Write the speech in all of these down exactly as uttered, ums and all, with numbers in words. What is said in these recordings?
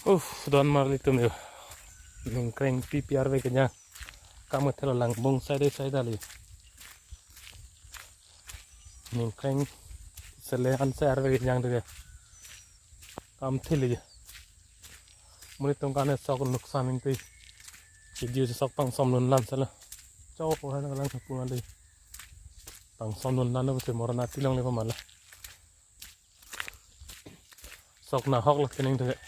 Uff, don marli atum yo. Ningkreng pipi arve kejang. Kam thelo lang bong side side ali. Ningkreng sele an se arve kejang de. Kam theli. Muni atum kane sok nuksan ingti. Video sok pangsom lun lan sala. Chok ko hana lang pun ali. Pangsom lun lan no se Morana tilong le pamala. Sok nahok lo kening de.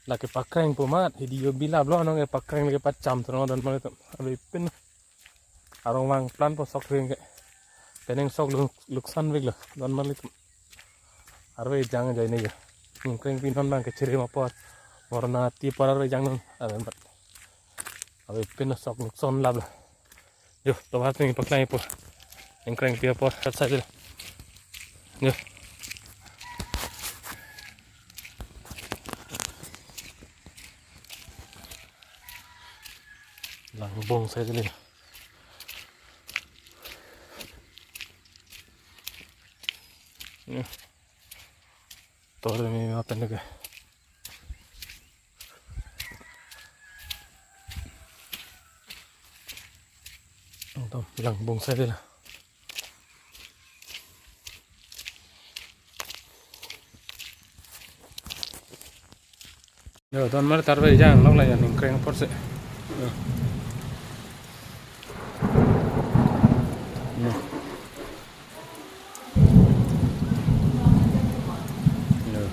Lake pakreng pu amat, hidi yo bilap lo, anong ke pakreng lake pacham terang don marli atum. Arve pin. Arong vang plan po sok ring ke. Kening sok lu-, luksan vek lo, don marli atum. Arve jang jai ne yo. Ningkreng pi non bang kechere ma apor. Morana ti apor arve jang non. Arve mat. Arve pin sok nuksan lap lo. Yo, to bahas ning paklang ipo. Ningkreng pi apor, sat sat dulu. Yo. Lang bong side dulu. Yo. Tor mi ma pen ke. Ekdom lang bong side dulu. Yo, don marli arve jang nok la ya ningkreng apor se. Yo. Yo. Yo.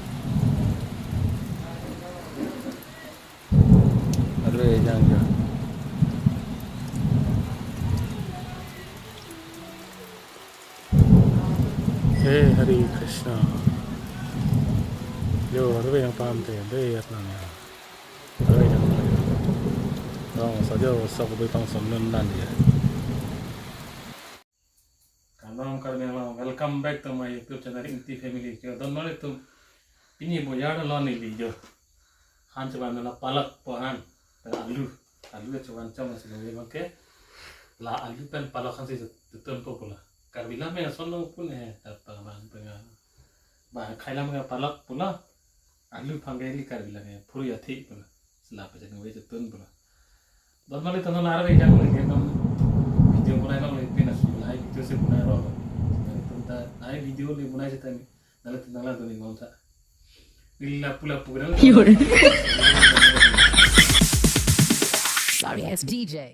Arve jang yo. Hey, Hare Krishna. Yo, arve jang pam te, be yat nang ya. Arve jang pam. Rong sa jo sok bui pangsom lun lan ya. Kardom Karbi Anglong, welcome back to my YouTube channel Ingti Family. Jo, don marli atum. Pini bojar lo neli jo. Han chevan la palak po han. Pen alu. Alu chevan chom si lo bang ke. La alu pen palak han si tutun po pula. Karbi lam ya son lo pun eh. Tapa bang penga. Bang khai lam ke palak pula. Alu phang ke li Karbi lam ke. Phuri athi pula. Sila pa jen we tutun pula. Don marli atum, non arve jang le ke non video bonai long le pin asu. Lahai video si bonai rong. Nangli atum ta lahai video le bonai seta ni. Nangli atum nanglang atum ni ngom ta. Neli lapu lapu ke nang. Sorry, it's D J.